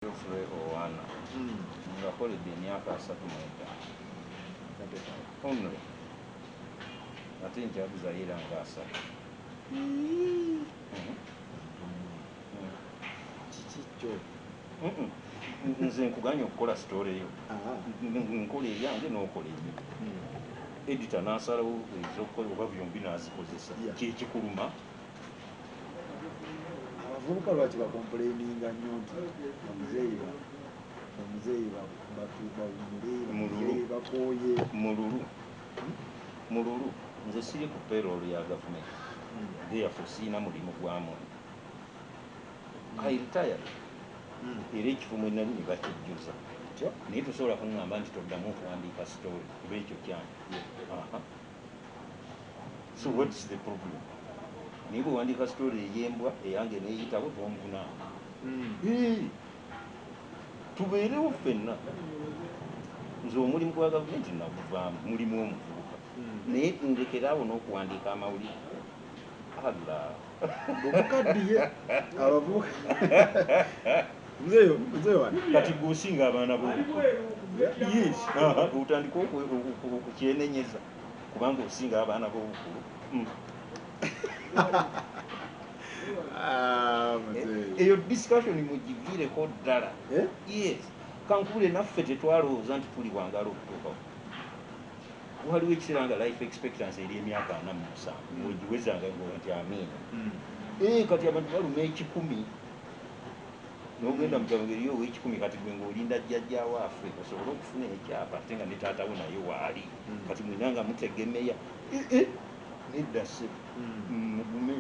Geoffrey Owana ngakoledde emyaka 35 only, ate nkyabuzayo era nga 30. Kiki kyo? Nze nkuganya okukola story eyo. Nkola eyange n'okola eyo, editor n'asalawo ezokukola oba byombi n'azikozesa. Kyekikuluma. Abavubuka lwaki bacomplaininga nnyo nti bamuzeeyi, bamuzeeyi bawummule? Mululu. Bamuzeeyi bakooye. Mululu, mululu. Nze siri ku payroll ya gavumenti, therefore siina mulimu gwa muntu. I retired era ekifo mwe nali ne bakijjuza. Tyo. Naye tosobola kuŋŋamba nti toddamu okuwandiika story kuba ekyo kyange. Aha. So what's the problem? Naye bwewandiika story ey'embwa eyange neeyitawo, tonvunaana. Tubeerewo ffenna. Nze omulimu gwa gavumenti naguvaamu, mulimu omuvubuka, naye ndekeraawo n'okuwandiika amawulire, Allah. Bwemukaddiye abavubuka, muzeeyo, muzeeyo wano. Kati gwe osinga abaana b'obukulu? Yes. Aha, otandike okukyenenyeza kubanga osinga abaana b'obukulu. Ah, muzeeyi. Eyo discussion mugiviireko ddala. Eh? Yes, kankubule, naffe tetwalowooza nti tuli wangala okutuukawo. Waliwo ekiseera nga life expectancy eri emyaka 47, ogiwezanga ngo nti amiina. Kati abantu baluma 100, n'ogenda mu kyalo ngeriyo ow'ekikumi. Kati gwe ng'olinda jjajjaawo afe osobole okufuna ekyapa, ate nga ne taatawo naye waali. Kati mwina nga mutegemeya. Nedda ssebo. Mugume.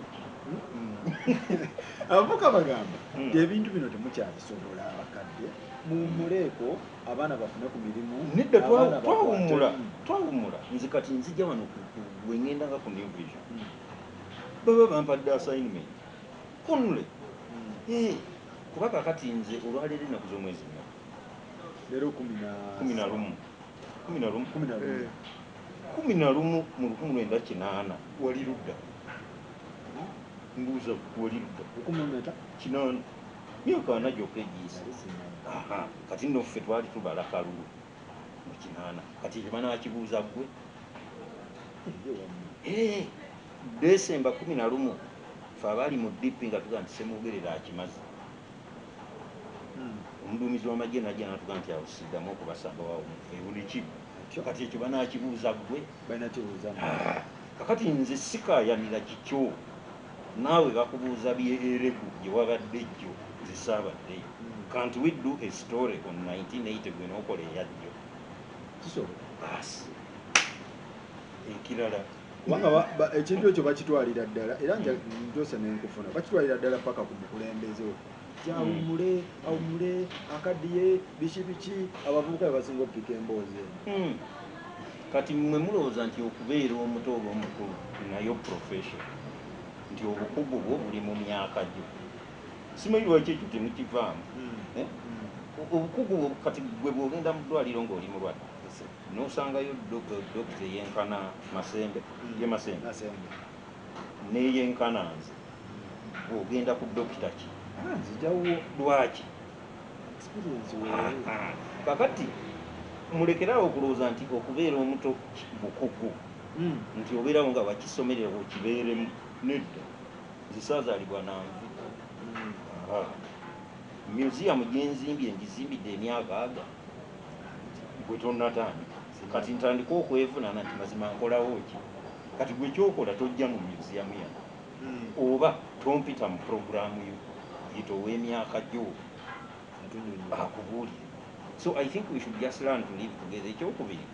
Abavubuka bagamba nti ebintu bino temukyabisobola, abakadde muwummuleeko, abaana bafune ku mirimu. Nedda, abaana twawummula. bakwate. Twawummula. Nze kati nzija wano bwe ŋŋenda nga ku New Vision, baba bampadde assignment only. Kuba kakati nze olwaleero ennaku z'omwezi mmeka? Leero kumi na 11, 11. 11. 11 mu 1980 wali ludda? Mbuuza, wali ludda? Lukumi meka? 80, myaka 40 gyokka egiyise. Nali simanyi. Aha, kati nno ffe twali tubala kalulu mu 80. Kati ekyo banaakibuuza ggwe? Ye wamma. Desemba 11, fe abaali mu DP nga tugaa nti Semwogerere akimaze. Omuduumizi w'amagye najja natuga nti awo siddamu okubasamba waawo, mufeewo neki. Atyo. Kati ekyo banaakibuuza ggwe? Balina kibuuza. Ah, kakati nze sikaayanira kikyo, naawe bakubuuza byeregu gye wabadde jjo, nze saabaddeyo. Can't we do a story on 1980, gwe n'okola eyajjo? Kisoboka. Basi, ekirala. Kubanga ekintu ekyo bakitwalira ddala, era nja ntoose nenkufuna, bakitwalira ddala paka ku mukulembeze we ti awummule, awummule, akaddiye, biki biki. Abavubuka be basinga okupika emboozi eno. Kati mmwe mulowooza nti okubeera omuto oba omukulu nayo profession, nti obukugu bwo buli mu myaka gyo. Simanyi lwaki ekyo temukivaamu. Eh? Obukugu bwo, kati gwe bw'ogenda mu ddwaliro ng'oli mulwadde n'osangayo dokita eyenkana Masembe, ye Masembe, Masembe. Neyenkana nze, bw'ogenda ku dokita ki? Ah, nzijawo. Lwaki? Experience weeri. Ah, kakati mulekerawo okulowooza nti okubeera omuto bukugu, nti obeerawo nga wakisomerera okibeeremu. Nedda, nze saazaalibwa nanvi. Aha. Museum gyenzimbye ngizimbidde emyaka aga gwe tonnatandika. Kati ntandika okwevunaana nti mazima nkolawo ki? Kati gwe kyokola, tojja mu museum yange oba tompita mu puroguramu yo, yita ow'emyaka gyo Atunyonyola. akubuulire. So I think we should just learn to live together. Ekyokubiri,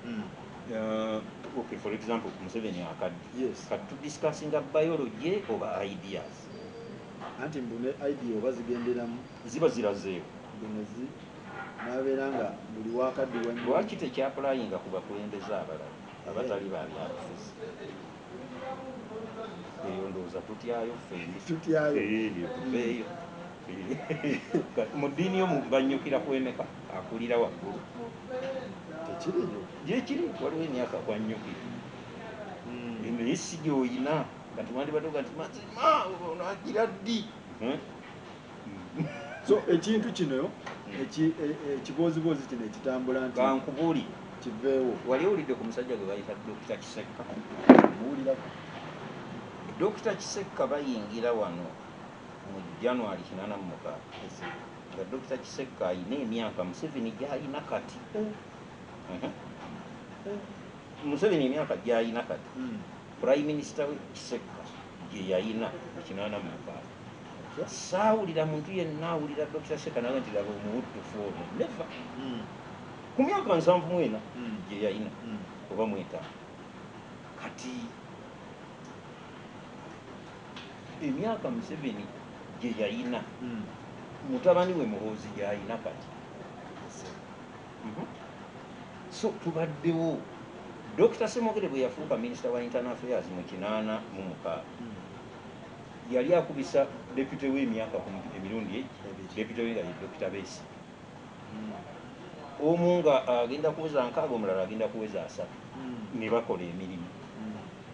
okay, for example, Museveni akadde. Kati tudiscussinga biology oba ideas? Anti mbu ne idea oba zigenderamu. Ziba zirazeewo. Mbu nezi nabeera nga buli wakaddiwa nnyo. Lwaki tekyapplyinga ku bakulembeze abalala abatali ba byabufuzi? Eyo ndowooza tutyayo ffembi. Tutyayo. Tuveeyo. Mu ddiini yo banyukira kwemeka akulira waggulu? Tekiriyo. Gyekiri, waliwo emyaka kwanyukira, naye si gyoyina. Kati wandibadde nti mazima ono agira ddi? So ekintu kino Ekibooziboozi kino ekitambula nti Kankubuuli. Kiveewo. Wali owulidde ku musajja gwe bayita Dr Kisekka? Muwulirako. Dr Kisekka bayingira wano mu January 86 nga Dr Kisekka ayina emyaka Museveni gy'ayina kati. Museveni emyaka gy'ayina kati, Prime Minister we Kisekka gye yayina mu 86. Saawulira muntu yenna awulira Dr Kisekka naga nti laba omuwuttufu ono, never, ku myaka 74 gye yayina oba 50. Kati emyaka Museveni gye yayina, mutabani we Muhoozi gy'ayina kati. So tubaddewo. Dr Semogere bwe yafuuka Minisita wa Internal Affairs mu 86, yali akubisa deputy we emyaka emirundi egi. Ebiri. Deputy we nga ye Dr Besi, omu nga agenda kuweza 60, omulala agenda kuweza 30, ne bakola emirimu.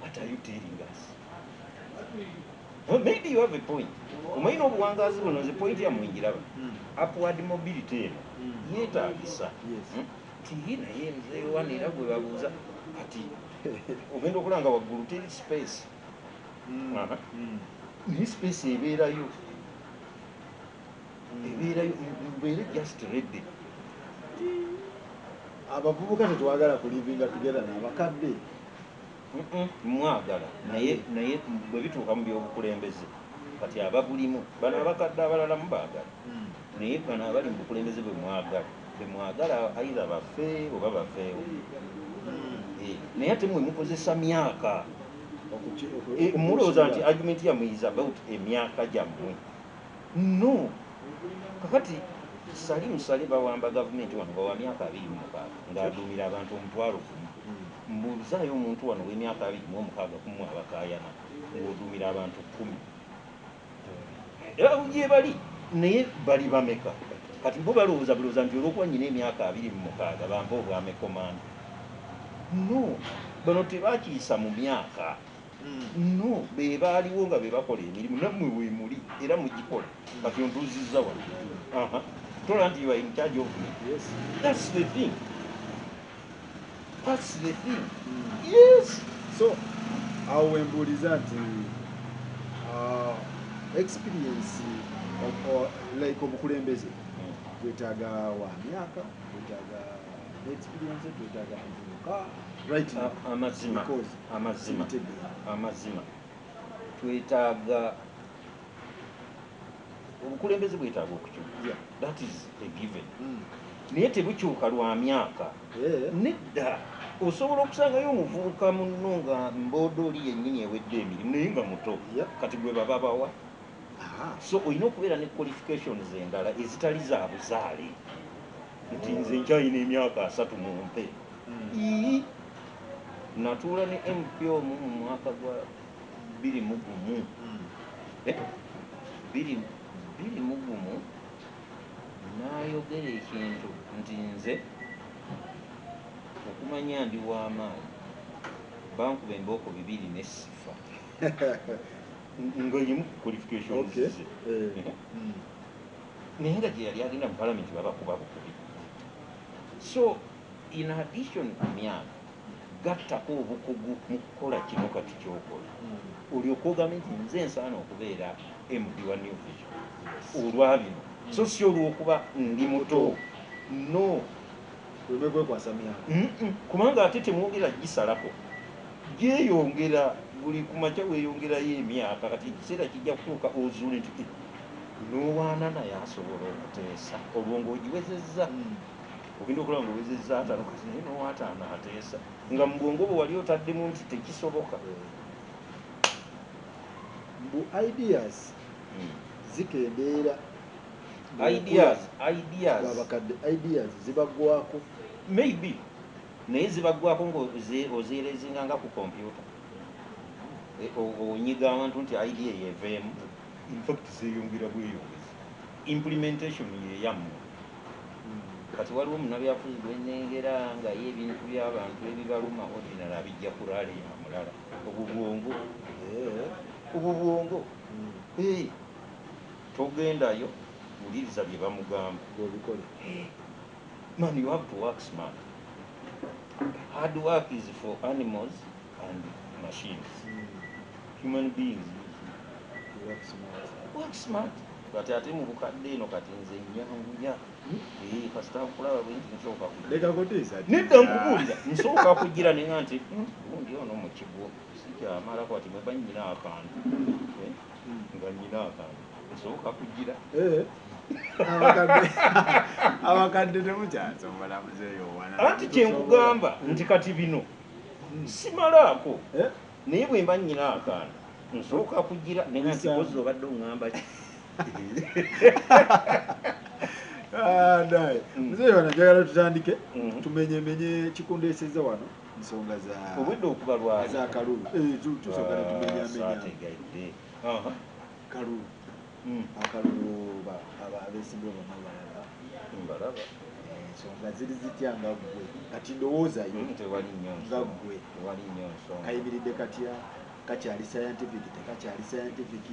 What are you telling us? Well, maybe you have a point. Omanyi n'obuwangaazi buno, nze point yammwe njiraba. Upward mobility eno yeetaagisa. Ti naye muzeeyi wano era gwe babuuza kati ogenda okulanga waggulu teri space. Aha. Naye space ebeerayo, ebeerayo, mubeere just ready. Abavubuka tetwagala kulivinga together n'abakadde. Mwagala, naye bwe bituuka mu byobukulembeze kati ababulimu bano abakadde abalala mubaagala, naye bano abali mu bukulembeze bwe mwagala, bwe mwagala either bafe oba bafeewo. Naye ate mwe mukozesa myaka. Mulowooza nti argument yammwe is about emyaka gyammwe. No, kakati Salim Saleh bawamba gavumenti wano bawa myaka 26 ng'aduumira abantu 10,000. Mbuuzaayo omuntu wano w'emyaka 26 kumwe abakaayana ng'oduumira abantu 10. Era gye bali, naye bali bameka? Kati bo balowooza bulowooza nti olw'okuba nnyina emyaka 26 bampa obwame komanda. No, bano tebakiyisa mu myaka. No, be baaliwo nga be bakola emirimu, nammwe weemuli era mugikola. Kati ontuuzizza wano. Aha. Tola nti you are in charge of me. Yes. That's the thing. That's the thing. Yes. So awo wembuuliza nti experience like obukulembeze bwetaaga wa myaka, bwetaaga experience, bwetaaga muvubuka right now? Amazima. Because Amazima. sibitegeera. Amazima. Twetaaga obukulembeze bwetaaga okukyuka. That is a given. Naye tebukyuka lwa myaka. Nedda. Osobola okusangayo omuvubuka munno nga mboodooli yennyini ewedde emirimu naye nga muto. Kati gwe baba bawa. So olina okubeera ne qualifications endala ezitali za buzaale. Nti nze nkyalina emyaka 30 mumpe. Ii, natuula ne MP omu mu mwaka gwa 2001. 2001 n'ayogera ekintu nti nze okumanya ndi w'amaanyi bankuba embooko 2 ne sifa. Nga emu ku qualifications ze. Naye nga gye yali agenda mu palamenti babakuba bukubi. So in addition ku myaka, gattako obukugu mu kukola kino kati ky'okola. Olyoke ogambe nti nze nsaana okubeera MD wa New Vision olwa bino, so si olw'okuba ndi muto. No. Oleme kwekwasa myaka. Kubanga ate temwongera gisalako, gyeyongera buli ku makya weeyongerayo emyaka. Kati ekiseera kijja kutuuka ozuule nti n'owaana naye asobola okuteesa, olwo ng'ogiwezezza. Ogenda okulaba ng'owezezza 50, kati naye n'owaataano ateesa, nga mu bwongo bwe wali otaddemu nti tekisoboka. Mbu ideas zikendeera. Ideas, ideas. Abakadde ideas zibaggwako. Maybe, naye zibaggwako ng'ozeerezinga nga ku kompyuta. Onyiga abantu nti idea yeeveemu. In fact zeeyongera bweyongezi, implementation yeyammwe. Kati waliwo munnabyabufuzi gwe nnengera nga ye ebintu by'abantu ebibaluma ordinary abijja ku rally ya mulala. Obwo bwongo. Obwo bwongo. Togendayo Wuliriza bye bamugamba. Bw'obikola. Man, you have to work smart. Hard work is for animals and machines. Human beings Work smart. Work smart. Kati ate mu bukadde eno kati nze nyanguya. Kasita nkulaba bwe nti nsooka kugira. Leka kutiisa. Nedda nkubuulira, nsooka kugira ne nga nti gundi ono mu kigo sikyamalako ati bwe nnyina akantu. Nga nnyina akantu. Nsooka kugira. Abakadde temukyasobola muzeeyo wana. Anti kye nkugamba nti kati bino simalaako. Naye bwe mba nnyina akantu nsooka kugira ne nga nti kozzi obadde oŋŋamba ki? Naye muzeeyo wana njagala tutandike tumenyemenye kikundeesezza wano nsonga za obwedde okuba lwali za kalulu. Tusooka ne tumenyamenya kalulu. Akalulu abeesimbyewo bonna balaba. Mbalaba. Ensonga ziri zitya nga ggwe? Kati ndowooza yo tewali nnyo nga ggwe. Tewali nnyo nsonga. Kayimiridde katya? Kakyali scientific, tekakyali scientific,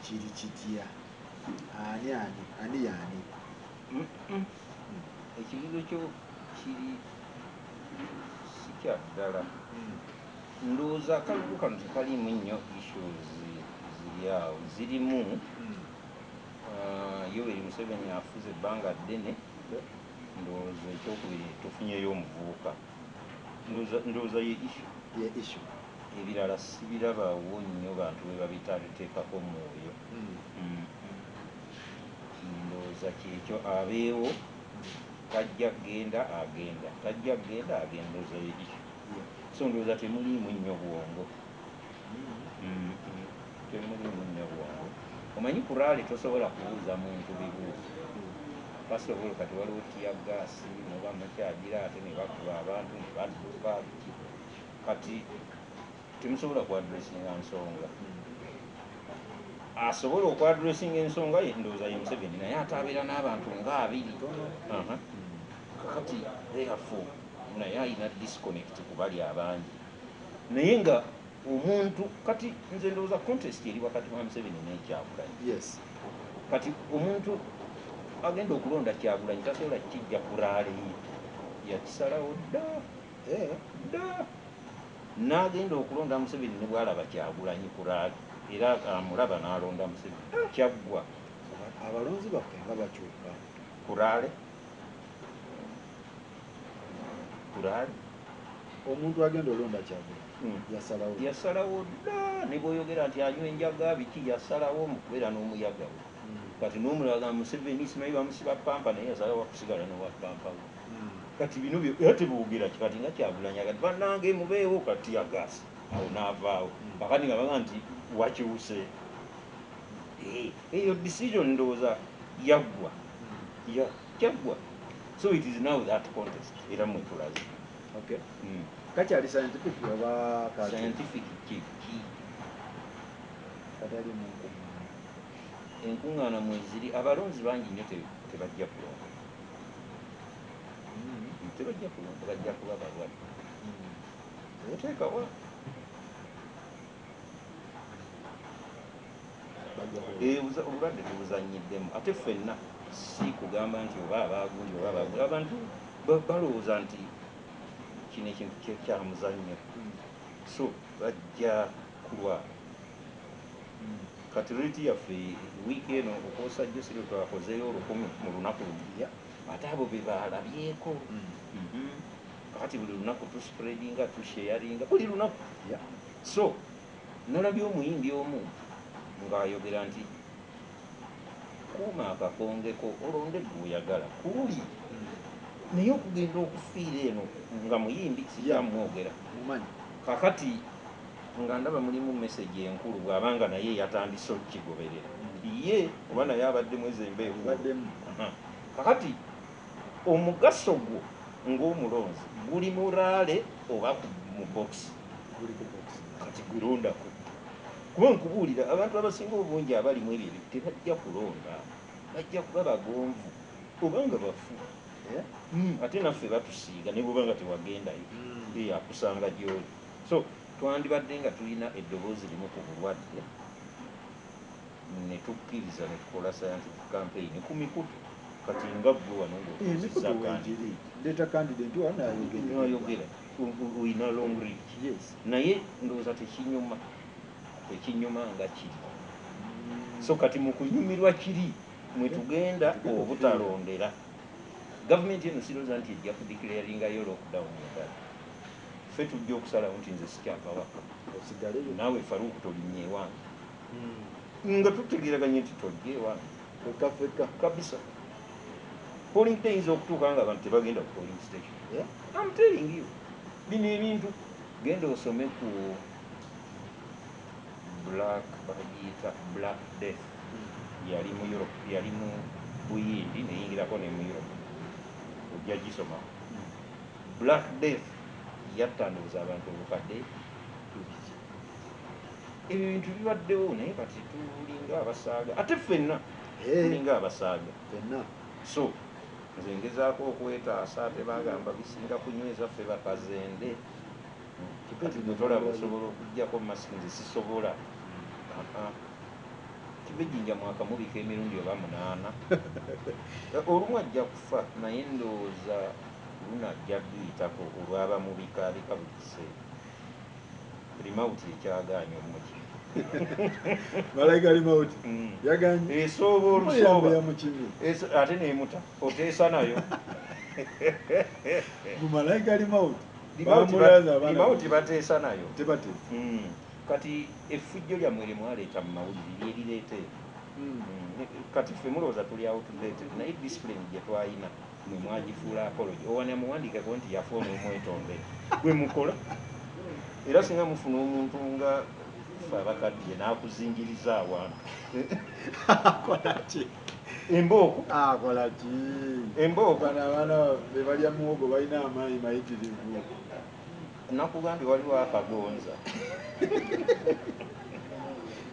kiri kitya? Ani ani? Ani yani? Ekibuuzo kyo kiri si kya ddala. Ndowooza akalulu kano tekaliimu nnyo issues ziri awo. Zirimu Yoweri Museveni afuze ebbanga ddene. Ndowooza ekyokubiri tufunyeyo omuvubuka. Ndowooza ye issue. Ye issue. Ebirala sibirabawo nnyo bantu bwe babiteekako mwoyo. Ndowooza kyekyo abeewo tajja kgenda agenda, tajja kgenda agenda, ndowooza ye issue. So ndowooza temuliimu nnyo bwongo. Temuliimu nnyo bwongo. Omanyi ku rally tosobola kubuuza muntu bibuuzo. Basobola kati waliwo tear gas muba mukyagira ate ne bakuba abantu ne badduka biki. Kati temusobola kuaddressinga nsonga. Asobola okuaddressinga ensonga ye ndowooza ye Museveni naye ate abeera n'abantu nga abiri. Kakati therefore naye alina disconnect ku bali abangi. Naye nga omuntu kati nze ndowooza contest eri wakati wa Museveni ne Kyagulanyi. Yes. Kati omuntu agenda okulonda Kyagulanyi tasobola kijja ku rally ye. Yakisalawo dda. Dda. N'agenda okulonda Museveni ne bw'alaba Kyagulanyi ku rally era amulaba n'alonda Museveni. Kyaggwa. Abalonzi baffe nga bakyuka. Ku rally. Ku rally. Omuntu agenda olonda Kyagulanyi. Yasalawo. Yasalawo dda ne bw'oyogera nti anywa enjaga biki yasalawo mu kubeera n'omuyaga we. Kati n'omulala Museveni simanyi bamusiba pampa naye yasalawo kusigala n'owa pampa we. Kati bino era teboogera ki kati nga Kyagulanyi kati bannange mubeewo kati agasi awo n'avaawo. Kakati nga bagamba nti wakyuse. Eyo decision ndowooza yaggwa. Kyaggwa. So it is now that contest era mwe tulaze. Okay. Kakyali scientific oba scientific ki? Katali mu nkuŋŋaana. Enkuŋŋaana mweziri abalonzi bangi nnyo tebajja kulonda. Tebajja kulonda, bajja kuba balwadde. Oteekawa. Obulwadde tubuzannyiddemu ate ffenna si kugamba nti oba abaagundi oba abaagundi. Abantu balowooza nti kino ekintu kya muzannyo. So bajja kulwala. Kati rate yaffe wiiki eno okwosa jjo si lwe twakozeeyo 1000 mu lunaku lumu. Ate abo be baalabyeko. Kakati buli lunaku tuspreadinga, tusharinga buli lunaku. So nalabye omuyimbi omu ng'ayogera nti kuuma akakongeko olonde gw'oyagala kuli. Naye okugenda okufiira eno nga muyimbi sikyamwogera. Kakati nga ndaba mulimu message enkulu bw'abanga naye yatandise okukigoberera. Ye oba naye abaddemu ezo embeewo. Kakati omugaso gwo ng'omulonzi guli mu rally oba mu box. Guli ku box. Kati gulondako. Kuba nkubuulira abantu abasinga obungi abali mu ebyo tebajja kulonda. Bajja kuba bagonvu obanga bafu. Ate naffe batusiiga ne bw'oba nga tewagendayo. Akusanga gy'oli. So twandibadde nga tulina eddoboozi limu ku bulwadde Ne tukkiriza ne tukola scientific campaign ku mikutu. Kati nga ggwe wano Emikutu ng'otuuzizza weegiri, ndeeta candidate wano nayogera. Nayogera, olina long reach. Naye ndowooza tekinyuma, tekinyuma nga kiri. So kati mu kunyumirwa kiri mwe tugenda Tugenda. Obutalondera gavumenti eno, sirowooza nti ejja kudeclaringayo lockdown endala. Ffe tujja okusalawo nti nze sikyava waka. Osigaleyo. Naawe Faruku tolinnya ewange, nga tutegeeraganye nti tojja ewange. Fekka fekka. Kabisa. Polling day eyinza okutuuka nga abantu tebagenda ku polling station. Yeah. I'm telling you, bino ebintu genda osome ku black, bagiyita Black Death, yali mu Europe, yali mu Buyindi neyingirako ne mu Europe, ojja gisoma. Black Death yatta ndowooza abantu obukadde. Ebyo bintu bibaddewo, naye kati tulinga abasaaga, ate ffenna tulinga abasaaga. Fenna. So nze ngezaako okwetaasa, ate bagamba bisinga kunyweza ffe bakazende. Kati gwe tolaba osobola okugjako masiki, nze sisobola. Aha. Kibejjinja mwakamubika emirundi oba munaana, olumu ajja kufa, naye ndowooza lunajja duyitako olwaba mubikaabika buli kiseera. Limawuti ekyagaanya omuki. Malayika limawuti yaganye. Esooba Muyambo. olusooba. Yamukimye. Ate nemuta oteesa nayo. Mu malayika limawuti bamulaza abaana. Limawuti bateesa nayo. Tebateesa. Kati effujjo lyammwe lyemwaleeta mu mawulire lyerireeta ebyo. Kati ffe mulowooza tuli outdated, naye discipline gye twalina mwe mwagifuula apology. Owana muwandiikeko nti yafa onomwetondera bwe mukola. Era singa mufuna omuntu nga ffe abakaddiye n'akuzingiriza awantu. Akola ki? Embooko. Akola ki? Embooko. Bano abaana be balya muwogo balina amaanyi mayitirivu. Nakugambye waliwo akagonza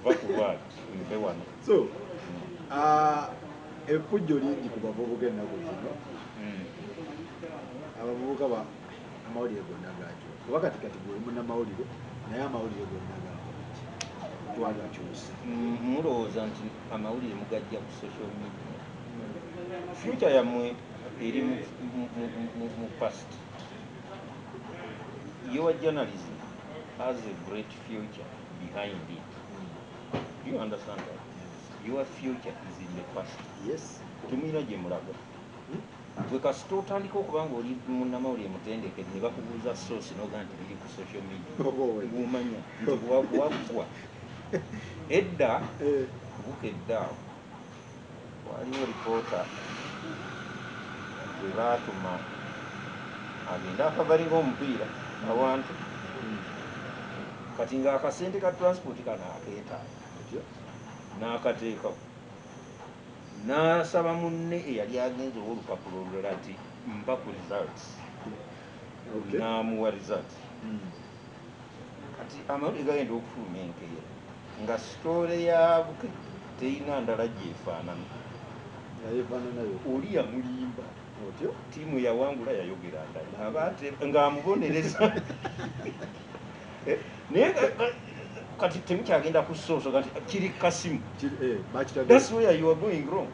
va ku lwaki nve wano. So effujjo lingi ku bavubuka ennaku zino. Abavubuka ba amawulire gonna gakyusa, kuba kati kati gwe munnamawulire, naye amawulire gonna gakolaki, twagakyusa. Mulowooza nti amawulire mugajja ku social media. Future yammwe eri mu past. Your journalism has a great future behind it. Do you understand that? Your future is in the past. Yes. Temulina gye mulaga. Gwe kasita otandika okuba nga oli munnamawulire mutendeke ne bakubuuza source noga nti biri ku social media, ng'omanya nti waggwa edda. Bukedde awo waliwo ripoota gwe baatuma agende akavalinga omupiira awantu. Kati ng'akasente ka transport kano akeetaaga. Otyo. N'akateekawo n'asaba munne eyali agenze ow'olupapula olulala nti mpa ku results. N'amuwa results. Kati amawulire gagenda okufuluma enkeera nga story ya Bukedde terina ndala gyefaanana. Yayefaananayo. Oli yamulimba. Otyo. Ttiimu yawangula yayogera ndala, aba ng'amubonereza. Naye kati temukyagenda ku source, kati kiri kasimu. Bakitadde. That's where you are going wrong.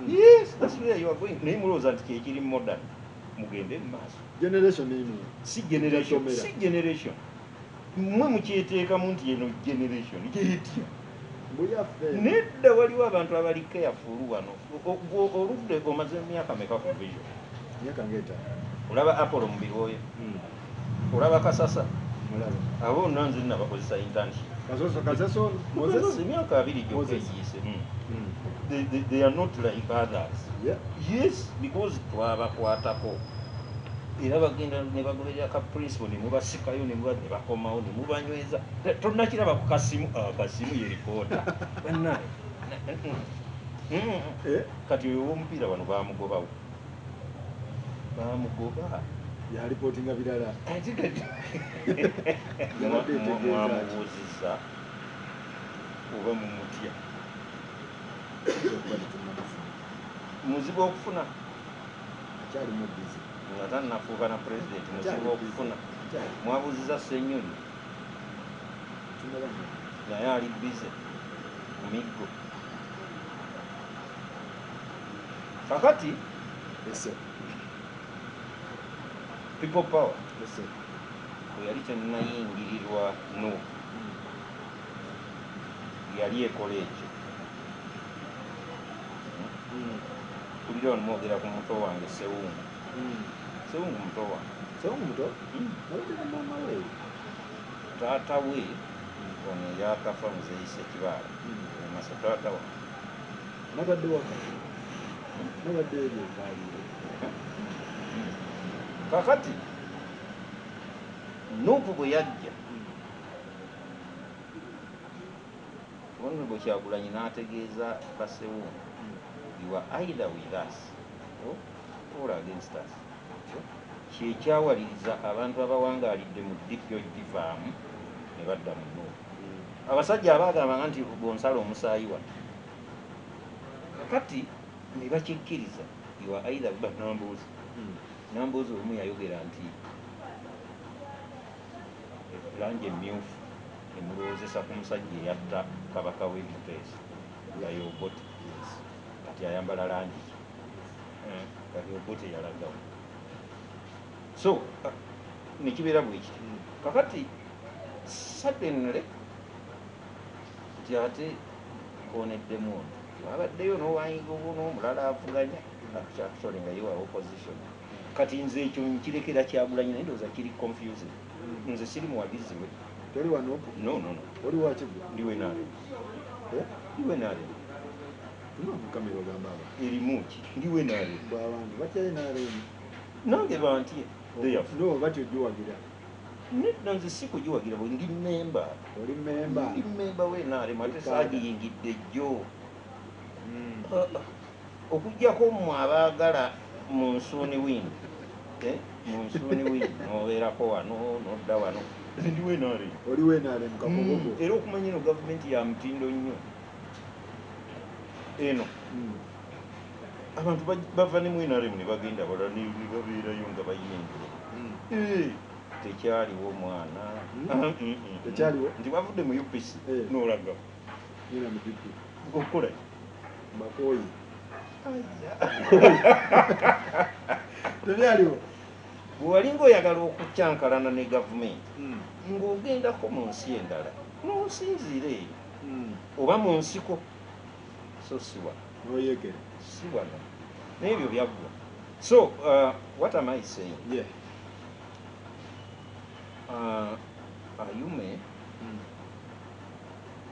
Yes, that's where you are going. Naye mulowooza nti kyekiri modern, mugende mu maaso. Generation eno. Si generation. Ejja. Si generation, mmwe mukyeteekamu nti eno generation gyetya. Mbuyaffe. Nedda, waliwo abantu abali careful wano. Oludde omaze emyaka meka ku Vision? Myaka ng'etaano. Olaba Apollo Mubirwoyo, olaba Kasasa? Mulaba. Abo bonna nze nabakozesa internship. Kasoso, Kasaso Moses. Moses, emyaka 20 gyokka Moses. egiyise. They are not like others. Yes, because twabakwatako era bagenda ne bagoberera ka principle ne mubasikayo ne muba ne bakomawo ne mubanyweza. Tonnakiraba ku kasimu, akasimu ye ripoota bannaye. Kati oyo ow'omupiira wano bamugobawo, bamugoba. Yalipootinga birala. Ate kati Yabadde etegeeza ki? mwamubuuzizza oba mumutya? Okuba tetunnamufuna. Muzibu okufuna. Akyalimu busy. Nga tannafuuka na pulezidenti, muzibu Akyali busy. okufuna. Akyali. Mwabuuziza Ssenyonyi? Tunnaba. Naye ali busy ku miggo. Kakati Ese. People Power Ese. bwe yali tennayingirirwa no yali ekola ekyo. Kulira wano mwogera ku muto wange Sewungu. Sewungu muto wange. Sewungu muto? Nabadde ne maama we. Taata we ono eyakafa Muzeeyi Ssekibaala. Masa taata wange. Nabadde waka. Nabadde ebyo ebyaliwo. Kakati Nuupu bwe yajja Honorable Kyagulanyi n'ategeeza Basewungu, you are either with us or against us. Kyekyawaliriza abantu abawangaalidde mu DP ogivaamu ne badda mu Nuupu. Abasajja abaagambanga nti bw'onsala omusaayi wano. Kakati ne bakikkiriza, you are either Namboozi. Namboozi olumu yayogera nti langi emmyufu emulowoozesa ku musajja eyatta kabaka w'e Muteesa nga ye Obote. Kati ayambala langi ki? Kati Obote yalagawo. So ne kibeera bwe kityo. Kakati suddenly nti ate nkoneddemu ono wabaddeyo n'owanyigogo n'omulala avuganya actually nga ye wa opposition. Kati nze ekyo nkirekera Kyagulanyi naye ndowooza kiri confusing. Nze siri muwagizi we. Toli wa Nuupu? No, no, no. Oli wa ki gwe? Ndi we NRM. Ndi we NRM. Tuma mu kamera ogamba abantu. Erimu ki? Ndi we NRM. Bwe abantu batya NRM. Nange bantye. Therefore. No, batya ogiwagira. Nedda nze si kugiwagira bwe ndi memba. Oli memba. Ndi memba we NRM ate saagiyingidde jjo. Okuggyako mmwe abaagala mu nsuuni windi. Mu nsuuni windi n'obeerako wano n'odda wano. Ndi we NRM. Oli we NRM kakobogo. Era okumanya eno gavumenti ya mutindo nnyo. Eno. Abantu bava ne mu NRM ne bagenda balala ne babeerayo nga balina enjolo. Tekyaliwo mwana. Tekyaliwo? Nti wavudde mu UPC n'olaga. Ngenda mu DP. Okukola ki? Mbakooye. Tebyaliwo? Bwe wali ng'oyagala okukyankalana ne gavumenti, ng'ogendako mu nsi endala, n'osinziira eyo. Oba mu nsiko. So si wano. N'oyeekera. Si wano. N'ebyo byaggwa. So, what am I saying? Yeah. Ayume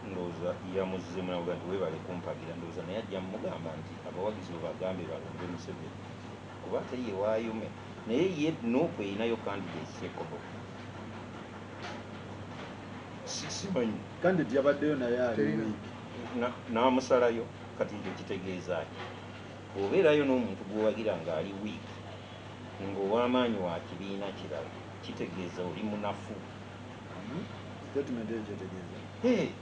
ndowooza yamuzzeemu n'avuga nti weebale kumpagira, ndowooza naye ajja mugamba nti abawagizi bo bagambe balonde Museveni. Kuba ate ye wa Ayume, naye ye Nuupu erinayo candidate Koboko. Simanyi. Candidate yabaddeyo naye ali weak. N'amusalayo, kati ekyo kitegeeza ki? Bw'obeerayo n'omuntu gw'owagira ng'ali weak, ng'ow'amaanyi wa kibiina kirala, kitegeeza oli munafu. Statement eyo kyetegeeza.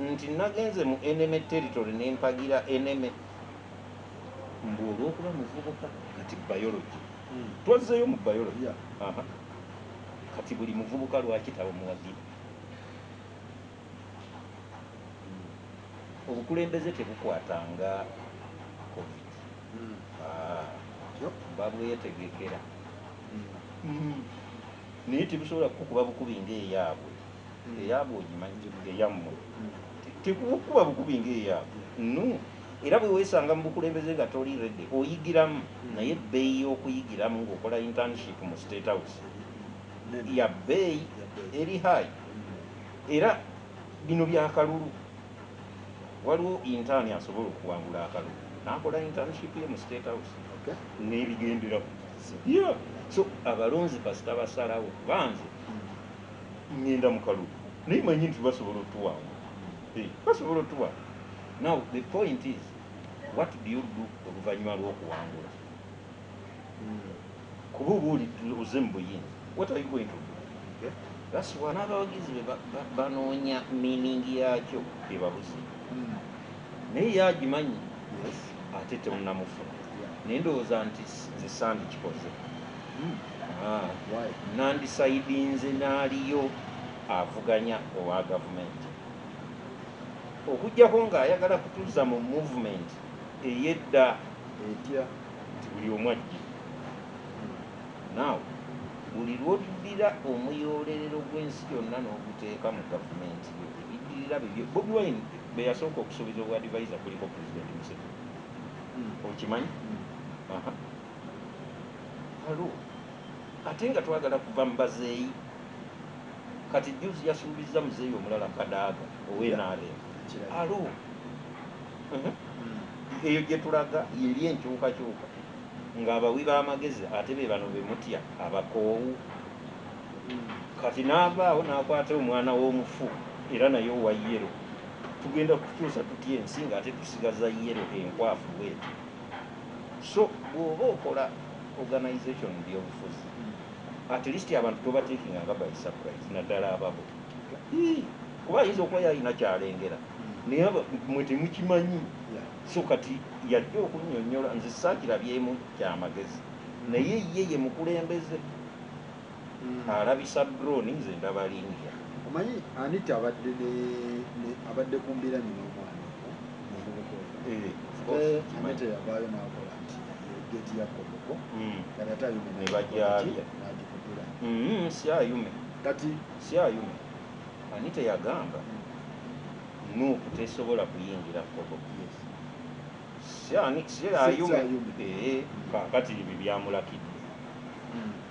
Nti nagenze mu enemy territory ne mpagira enemy. Mbu olw'okuba muvubuka kati biology. Twazzeeyo mu biology. Kati buli muvubuka lwaki tabamuwagira? Obukulembeze tebukwatanga COVID. Babwetegekera. Naye tebusobola kukuba bukubi ng'eyaabwe. Eyaabwe ogimanyi eyammwe. Tekukuba bukubi ng'eyaabwe. No. Era bwe weesanga mu bukulembeze nga toli ready, oyigiramu. Naye ebbeeyi y'okuyigiramu ng'okola internship mu State House ya bbeeyi eri high. Era bino byakalulu. Waliwo intern asobola okuwangula akalulu n'akola internship ye mu State House n'ebigenderako. Yeah. So abalonzi kasita basalawo banze ngenda mu kalulu naye manyi nti basobola otuwangula. Basobola otuwangula. Now the point is, what do you do oluvannyuma lw'okuwangula? Kuba oba oli oze mu buyinza, what are you going to do? That's why n'abawagizi be banoonya meaning yaakyo ebabuze. Naye ye agimanyi, ate temunnamufuna. Naye ndowooza nti nze sandikikoze. Nandisayidinze n'aliyo avuganya owa gavumenti. Okuggyako ng'ayagala kutuzza mu movement ey'edda Etya? Nti buli omu ajje. Naawe buli lw'oddira omuyoolerero gw'ensi yonna n'oguteeka mu gavumenti yo, ebiddirira bibyo. Bobi Wine be yasooka okusuubiza obwa advisor kuliko Pulezidenti Museveni. Okimanyi? Aha. Alo ate nga twagala kuva mu bazeeyi. Kati juzi yasuubizza muzeeyi omulala, Kadaaga owe NRM. Kirala. Alo. Eyo gye tulaga yeri enkyukakyuka ng'abawi b'amagezi ate be bano be mutya abakoowu. Kati n'avaawo n'akwata omwana w'omufu era naye owa yellow. Tugenda kukyusa tutya ensi nga ate tusigaza yellow enkwafu bweti? So bw'oba okola organization mu byobufuzi, at least abantu tobatekinga nga by surprise, naddala ababo. Ii, kuba ayinza okuba yalina kyalengera naye mwe temukimanyi. So kati yajja okunnyonnyola, nze saakirabyemu kyamagezi, naye ye ye mukulembeze alabisa drone, nze ndaba linnya. Omanyi Anita abadde abadde ku mbiranye n'omwana oyo, omuvubuka oyo. Eh, Ate Anita yavaayo n'akola nti geeti ya Koboko kati ate Ayume Ne bagyalya. n'agikutula. Si Ayume. Kati Si Ayume. Anita yagamba NUP tesobola kuyingira Koboko. Si si Ayume. Si Ayume. Eh, kaakati ebyo byamulakidde,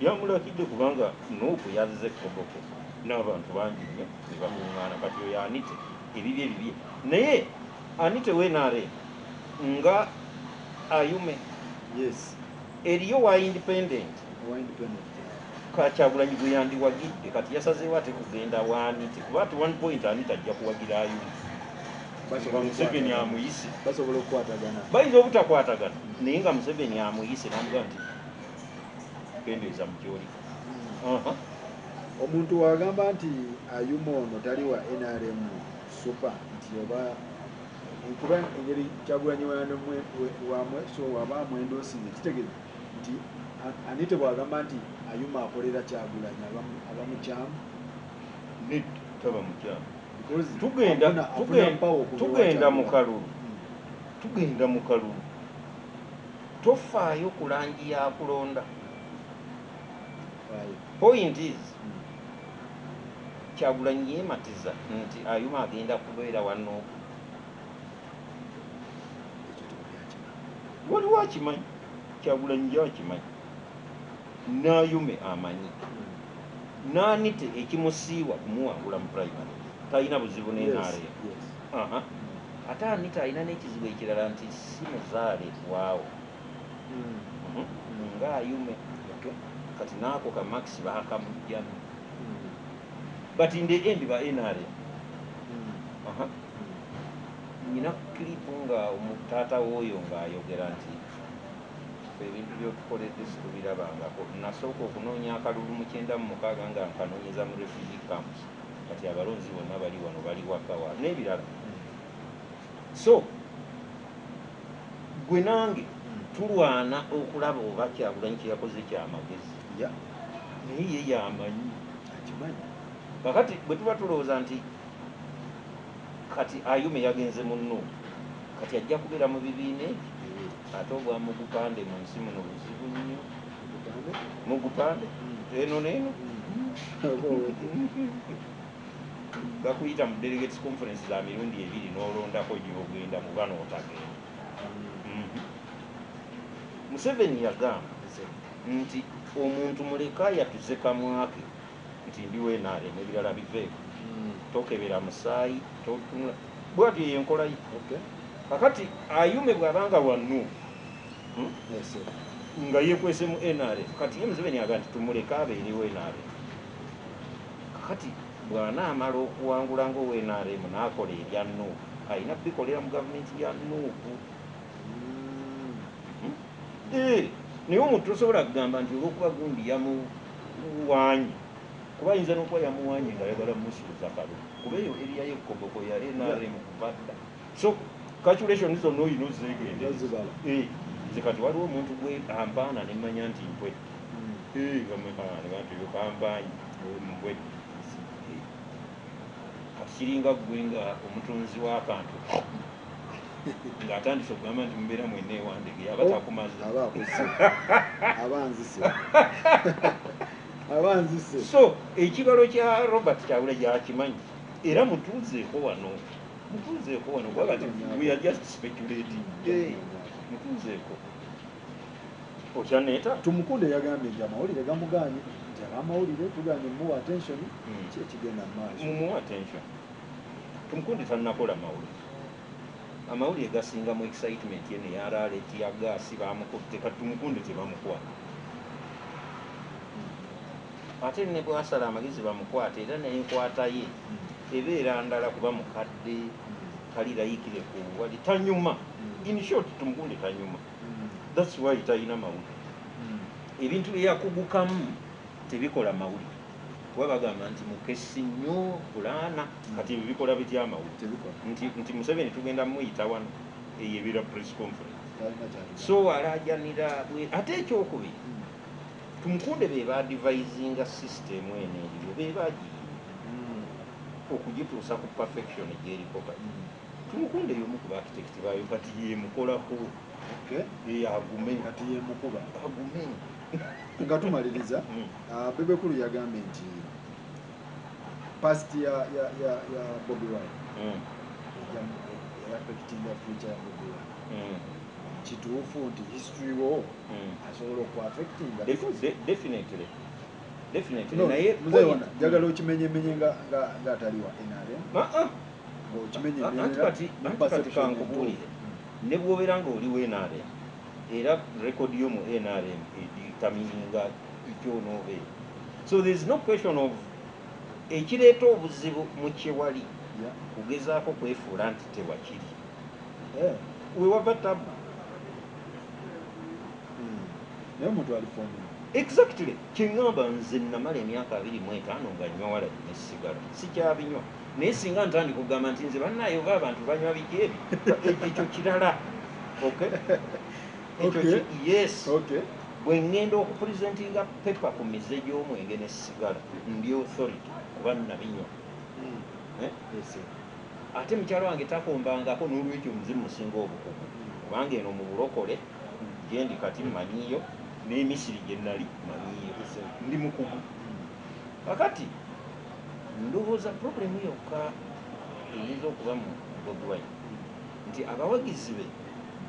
byamulakidde kubanga NUP yazze Koboko n'abantu bangi nnyo ne bakuŋŋaana. Kati oyo Anite ebibye bibye, naye Anite weNRM nga Ayume eriyo wa independent. Owa independent. Kakyagulanyi gwe yandiwagidde, kati yasazeewo ate kugenda wa Anite, kuba at one point Anite ajja kuwagira Ayume nga Museveni amuyise. Basobola okukwatagana. Bayinza obutakwatagana, naye nga Museveni amuyise namugaa nti kendeeza mu kyoli. Aha. Omuntu wagamba nti Ayuma ono tali wa NRM super, nti oba kuba engeri Kyagulanyi so waba amwendoosinze, kitegeeza nti Anite bwagamba nti Ayuma akolera Kyagulanyi aba mukyamu? Nedda, taba mukyamu. Because Tugenda afuna mpawo okuva ewa tugenda mu Kyagulanyi. kalulu. Tugenda mu kalulu, tofaayo ku langi ya kulonda. Faayo. Point is, Kyagulanyi yeematiza nti Ayuma agenda kubeera wano. Ekyo tewali akimanyi. Waliwo akimanyi. Kyagulanyi yakimanyi, n'Ayume amanyi, n'Anite ekimusiiwa kumuwangula mu primary, talina buzibu n'NRM. Aha. Ate Anita alina n'ekizibu ekirala nti si muzaale waawo. Nga Ayume. Kati naako ka marks bakamugjamu, but in the end ba NRM. Aha. Nyina clip nga omutaata w'oyo ng'ayogera nti ffe ebintu byotukoledde situbirabangako. Nasooka okunoonya akalulu mu 96 nga nkanoonyeza mu refugee camps, kati abalonzi bonna bali wano, bali wakawa n'ebirala. So gwe nange tulwana okulaba oba Kyagulanyi kyeyakoze kyamagezi, naye ye yamanyi. Akimanyi. Kakati bwe tuba tulowooza nti kati Ayume yagenze mu NUP, kati ajja kubeera mu bibiina ebyo, ate obwa mugupande mu nsi muno buzibu nnyo. Mugupande eno neeno bakuyita mu delegates conference za mirundi ebiri n'olondako gy'ogenda muba n'otagenda. Museveni yagamba nti omuntu muleka yatuze kamwake nti ndi weNRM, ebirala biveeko, tokebera musaayi, totunula, bwatyo yenkola ye. Kakati Ayume bw'abanga wa NUP, nga yekwese mu NRM, kati ye Museveni aga nti tumuleke abeerewo NRM. Kakati bw'anaamala okuwangula nga oweNRM n'akola ebya NUP, alina bikolera mu gavumenti ya NUP. Eh, naye omuntu tosobola kugamba nti olwokuba gundi yamuwanye, kuba ayinza n'okuba yamuwanye ng'ayagala mumusuuza kalulu, kuba eyo area y'Ekoboko ya NRM kuva dda. So calculation zonna olina ozeegendereza. Ozibala. Eh, nze kati waliwo omuntu gwe ampaana nemmanya nti mpwedde. Eh, nga nti oyo kampaanyi mpwedde. Eh, kati kiringa ggwe nga omutunzi w'akantu. Ng'atandise okugamba nti mubeera mwenna ewandege, aba takumaze. Aba akusse, aba nzise, aba nzise. So ekibalo kya Robert Kyagulanyi akimanyi, era mutuuzeeko wano, mutuuzeeko wano, kuba kati we are just speculating. Mutuuzeeko okyaneeta. Tumukunde yagambye nti amawulire gamuganye, nti abamawulire tuganye muwa attention. Ki ekigenda mu maaso? Mumuwa attention. Tumukunde tannakola mawulire. Amawulire gasinga mu excitement ye neyalaala etiyagaasi bamukutte. Kati Tumukunde tebamukwata, ate ne bwasala amagezi bamukwata, era nenkwata ye ebeera ndala, kuba mukadde, kalirayikire ku wali tanyuma. In short, Tumukunde tanyuma. That's why talina mawulire. Ebintu byeyakugukamu tebikola mawulire, kuba bagamba nti mukesi nnyo pulaana. Kati ebyo bikola bitya amawulire? Tebikola. Nti Museveni tugenda muyita wano, eyo ebeera press conference. Talina kyatugamba. So alajanira ate ekyokubiri, Tumukunde be badevisinga system eno eriyo, be bagiyiga okugituusa ku perfection gyeriko kati. Tumukunde y'omu ku baarchitect baayo, kati yemukolako. Agume. Kati yemukuba. Agume. Nga tumaliriza, Bebe Cool yagambye nti past ya Bobi Wine affectinga future ya Bobi Wine. Kituufu nti history wo asobola okuaffectinga? Definitely, definitely. No, naye muzeeyi wana, njagala okimenyemenye nga atali wa NRM, Ah, ah. ng'okimenyemenyera Anti kati mu anti kati perception kankubuulire, ne bw'obeera ng'oli wa NRM, era record yo mu NRM edetermininga kyonoobeera. So there is no question of ekireeta obuzibu mu kyewali kugezaako kwefuula nti tewakiri. Wewava tabu. Naye omuntu ali fomu. Exactly, kyeŋŋamba, nze namala emyaka 25 nga nywa walagi ne sigala sikyabinywa, naye singa ntandika okugamba nti nze bannaayo oba abantu banywa biki ebyo, ekyo kirala. Okay, ekyo yes. Bwe ŋŋenda okupresentinga paper ku mize gy'omwenge ne sigala, ndi authority kuba nabinywa. Eh? Yes. Ate mukyalo wange takombangako, n'olwekyo muze musinga obukugu, kubanga eno mu bulokole gyendi kati mmanyiyo, n'emisiri gye nali manyiyo, ndi mukugu. Kakati ndowooza problemu yokka eyinza okuba mu Bobi Wine nti abawagizi be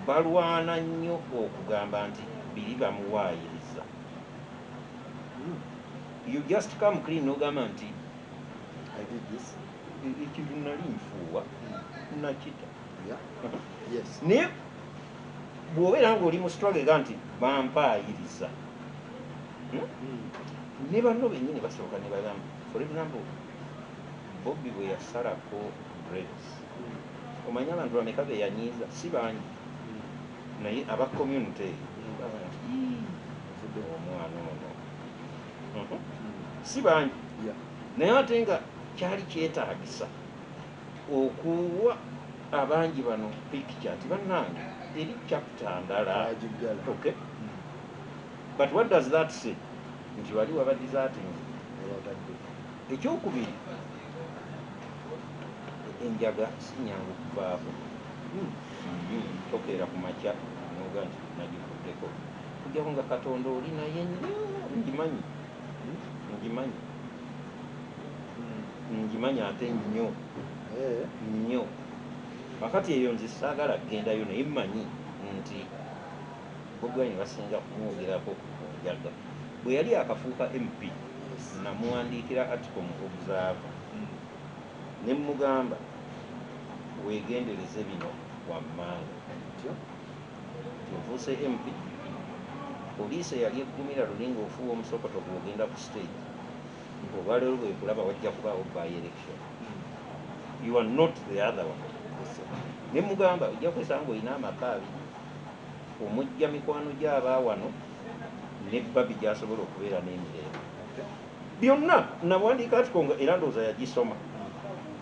balwana nnyo okugamba nti biri bamuwaayiriza. You just come clean n'ogamba nti I did this. Ekintu nali nfuuwa, nakita. Naye bw'obeera ng'oli mu struggle ga nti bampaayiriza, Ne banno bennyini basooka ne bagamba, for example, Bobi bwe yasalako dreads, omanyi abantu bameka be yanyiiza? Si bangi, naye aba community eyo bagamba nti, "Ii, omwana ono." Si bangi, naye ate nga kyali kyetaagisa okuwa abangi bano picture nti bannange eri chapter ndala. Agiggala. Okay, but what does that say? Nti wali waba deserting. Oba otadde. Ekyokubiri, enjaga si nyangu kuvaako. Tokeera ku makya noga nti nagivuddeko, kujjako nga Katonda oli naye nnyo. Ngimanyi, ngimanyi, ngimanyi ate nnyo nnyo. Kakati eyo nze saagala kugendayo, naye mmanyi nti Bobi Wine basinga kumwogerako ku njaga. Bwe yali akafuuka MP, namuwandiikira article mu Observer ne mugamba, weegendereze bino wammanga. Otyo? Nti ofuuse MP, poliisi eyali eggumira luli ng'ofuuwa omusokoto gw'ogenda ku stage, olwaleero bwekulaba wajja kubaawo by election. You are not the other one. Ne mugamba ojja kwesanga ng'olina amaka abiri, omujja mikwano gy'abaawano ne babi gy'asobola okubeera n'emirembe. Byonna nawandiika article nga era ndowooza yagisoma.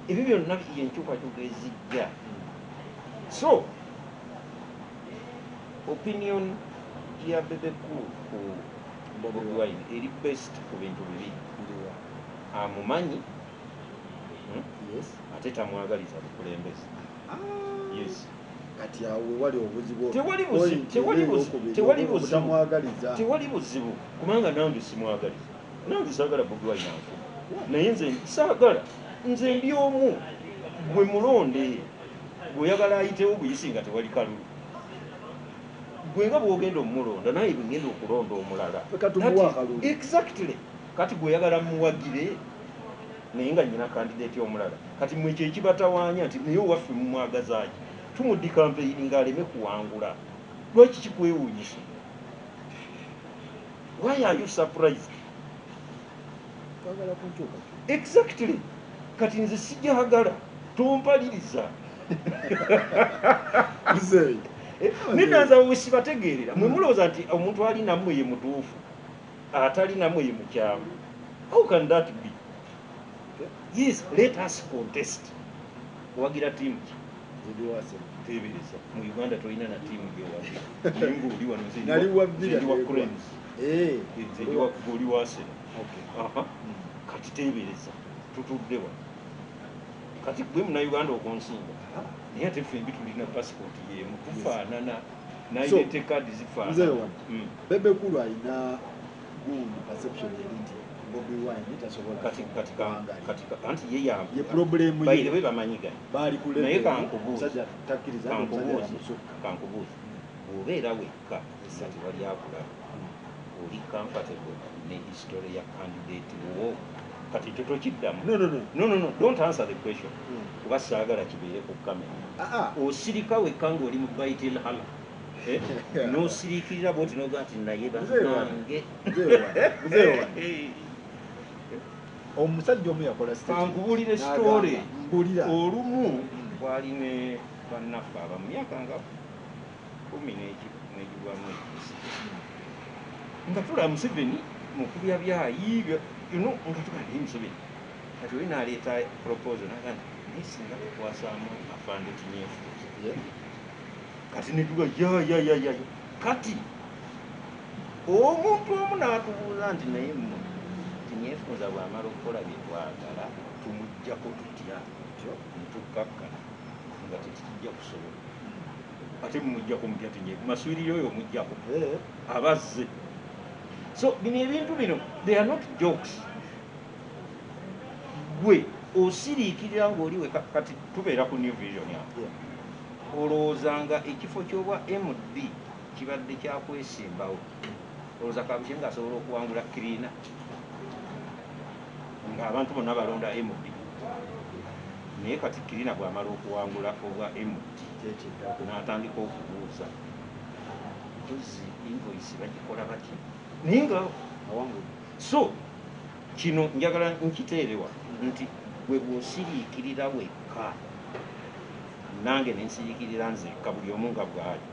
Ebyo byonna yenkyukakyuka ezijja. So opinion ya Bebe Cool ku Bobi Wine eri best ku bintu bibiri. Biriwa? Amumanyi, Yes. Ate tamwagaliza bukulembeze. Ah. Yes. Kati awo wali obuzibu. Tewali buzibu, tewali buzibu, tewali buzibu. Tamwagaliza. Tewali buzibu, kubanga nange simwagaliza, nange saagala Bobi Wine anfuga, naye nze saagala, nze ndi omu. Gwe mulonde bw'oyagala ayitewo buyisi nga tewali kalulu, gwe nga bw'ogenda omulonda, naye bwe ngenda okulonda omulala. Ffe tumuwa akalulu. Exactly. Kati gweoyagala muwagire, naye nga nyina candidate omulala. Kati mwe ekyo ekibatawaanya nti naye owaffe mumwagazaaki, tumuddi campaign ng'aleme kuwangula, lwaki kikwewuunyisa? Why are you surprised? Twagala kunkyukakyuka. Exactly. Kati nze sijagala, tompaliriza. Muzeeyi. Nedda, nze sibategeerera. Mwe mulowooza nti omuntu ali nammwe ye mutuufu, atali nammwe ye mukyamu. How can that be? Yes, let us contest. Owagira tiimu ki? Nze ndi wa Arsenal. Teebereza, mu Uganda tolina na tiimu gyewagira, naye ngaoli wano. Nze Nali wa Villa. Nze ndi wa Negwa. Cranes. Nze ndi wa, oli wa Arsenal. Okay. Aha. Kati teebereza tutudde wano, kati gwe munauganda okunsinga, naye ate ffembi tulina passport yemu, tufaanana naye card zifaanana. Mzee wano. Bebe Cool alina gundi, perception eri nti Bobi Wine tasobola Kati kati kuwangaala. Kati anti ye ya Ye problem by the ye way bamanyiganye. Baali ku Naye level, kankubuuze. omusajja takkiriza nti omusajja Kankubuuze. yamusukka. Kankubuuze, bw'obeera wekka nga tewali akulaba, oli comfortable ne history ya candidate wo? Kati ekyo tokiddamu. No, no, no. No, no, no, don't answer the question, kuba saagala kibeere ku kamera. Ah, ah. Osirika wekka ng'oli mu baitil hala, eh? N'osiriikirira bwoti noga nti naye Mzee wange. bannange. Mzee wange, mzee wange. Omusajja omu yakola statement. Kankubuulire N'agamba, story. Mbuulira. Olumu twali ne bannaffe abamu, myaka nga 10 n'egigwamu ekisi, nga tulaba Museveni mukubya byayi nga tugamba naye Museveni. Kati oli n'aleeta proposal naga nti naye singa tukwasaamu afande Tinyefuza. Kati netuga ya ya ya ya. Kati omuntu omu n'atubuuza nti naye mmwe, Tinyefuza bw'amala okukola bye twagala tumuggyako tutya? Netukkakkana nga tekijja kusobola. Ate mumuggyako mutya Tinyefu maswiriri oyo omuggyako? Abazze. So bino ebintu bino, they are not jokes. Gwe osiriikirira ng'oli weka. Kati tubeera ku New Vision awo, olowooza nga ekifo ky'obwa MD kibadde kyakwesimbawo? Olowooza Kabushe ng'asobola okuwangula Kiriina ng'abantu bonna balonda MD? Naye kati Kirina bw'amala okuwangula obwa MD, Kyekiddako. n'atandika okubuuza mpozi invoice bagikola batya, naye nga Awangudde. So kino njagala nkiteerewa nti gwe bw'osiriikirira wekka, nange nensiriikirira nzekka, buli omu nga bw'ali,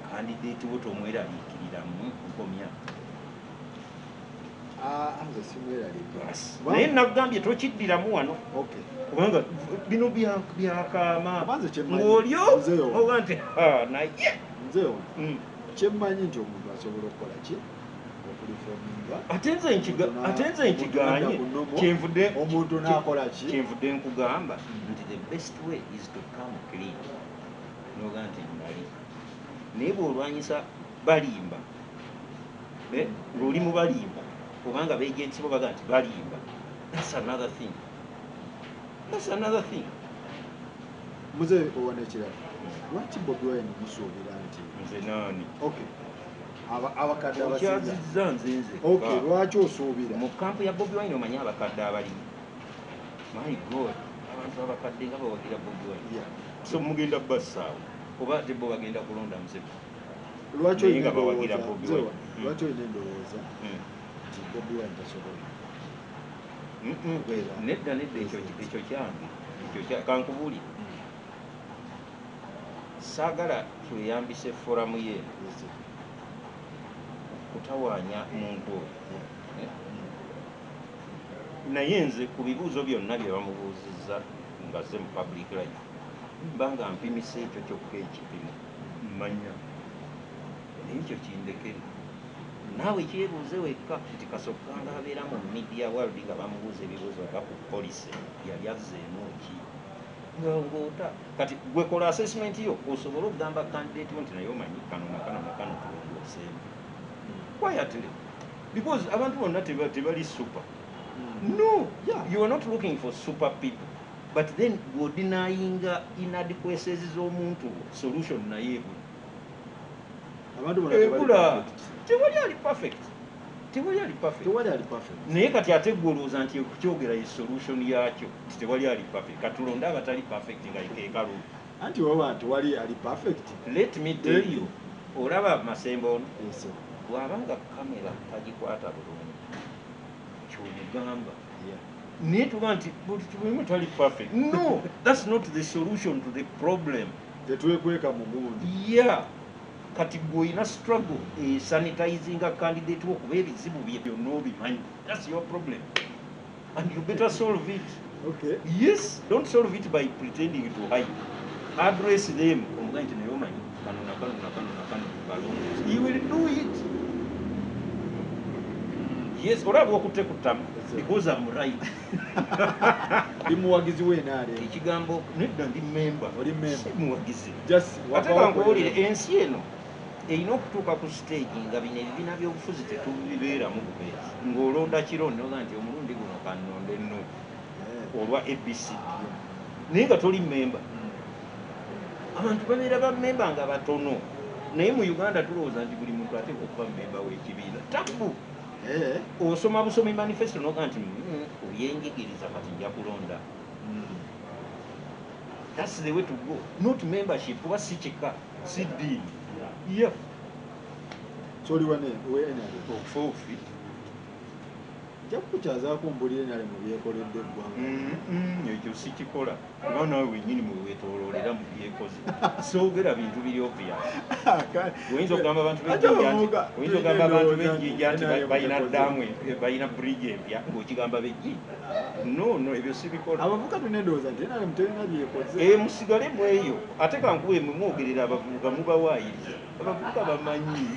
candidate wo tomweraliikiriramu, nkomya. Ah, nze simweraliikirira. Naye nagambye tokiddiramu wano, kubanga bino byakaama. Kuba nze kyemmanyi- Ng'olyo Nze yo. oga nti "Ah, naye." Nze ono kyemmanyi nti omuntu asobola okukola ki, okureforminga. Ate nze nkiganye, kyenvudde Omuntu n'akola ki? Kyenvudde nkugamba nti the best way is to come clean, noga nti nali, naye bw'olwanyisa balimba, eh, ng'oli mu balimba, obanga beagents bo baga nti balimba, that's another thing, that's another thing. Muze owana ekirala, lwaki Bobi Wine musuubira nti Nze naani? Okay, abakadde abasinga. Okyazizza nze nze. Okay, lwaki osuubira Mu kampu ya Bobi Wine, omanyi abakadde abalimu? My God, abantu abakadde nga bawagira Bobi Wine. So mugenda bassaawo oba ate bo bagenda kulonda Museveni? Lwaki Naye olina nga bawagira endowooza, Bobi Mzee Wine. wano, lwaki olina endowooza nti Bobi Wine tasobola kubeera Nedda, nedda, ekyo president? Ekyo kyange, ekyo kankubuulire, saagala tweyambise forum ye kutawaanya muntu oyo. Eh? Naye nze ku bibuuzo byonna bye bamubuuzizza nga ze mu public life, mba nga mpimisa ekyo kyokka ekipimo mmanya, naye ekyo kindekere naawe kyebuuze wekka nti kasokkanga abeera mu media world nga bamubuuza ebibuuzo nga ku policy yali azzeemu ki? Nga ng'ota kati gwe kola assessment yo osobole okugamba candidate wo nti naye omanyi kano nakano nakano tulongooseemu quietly, because abantu bonna tebali super. No. You are not looking for super people, but then bw'odenyinga inadequacies z'omuntu wo, solution naye ebula. Abantu bonna tebali Ebula. perfect. Tewali ali perfect, tewali ali perfect. Tewali ali perfect. Naye kati ate gwe olowooza nti okukyogera ye solution yakyo, nti tewali ali perfect, katulonde abatali perfect nga kekalulu. Anti waba tewali ali perfect. Let me tell you, olaba Masembe ono, Yes. bw'abanga kamera tagikwata bulungi, kyomugamba. Naye tuba nti buli kimu tali perfect, no, that's not the solution to the problem. Tetwekweka mu gundi. Yeah, kati gwe olina struggle esanitizinga candidate wo, kuba ebizibu bye byonna obimanyi. That's your problem and you better solve it. Yes, don't solve it by pretending to hide. Address them, omugambe nti naye omanyi kano nakano nakano nakano kalongoose. He will do it. Yes, olaba okutte ku ttama because I'm right. Ndi muwagizi w'NRM. Ekigambo nedda, ndi member. Oli member. Si muwagizi. Just Ate wavaawo. kankubuulire, ensi eno erina okutuuka ku stage nga bino ebibiina by'obufuzi tetubibeeramu bubeezi, ng'olonda kiro noga nti omulundi guno kannonde nno olwa ABCD, naye nga toli memba. Abantu babeera bamemba nga batono, naye mu Uganda tulowooza nti buli muntu ateekwa okuba memba w'ekibiina. Tabu. Osoma busomi manifesto noga nti obyenjigiriza kati nja kulonda." That's the way to go, not membership, kuba si kika, si ddiini, yeah. So oli wane we NRM? Okufa obufi. Nja kukukyazaako mbulire NRM byekoledde eggwanga. Ekyo sikikola, kuba naawe wenyini mweweetooloolera mu byekoze. Soogera bintu biri obvious. Oyinza okugamba abantu Ate b'ejjinja nti abavubuka oyinza okugamba abantu tulina b'ejjinja nti endowooza nti balina NRM ddaamu, balina bridge empya, ng'okigamba b'ejjinja. No, no, ebyo sibikola. Abavubuka tulina endowooza nti NRM terina byekoze. Musigale mu eyo. Ate kankuwe, mwe mwogerera abavubuka, mubawaayiriza. Abavubuka bamanyi.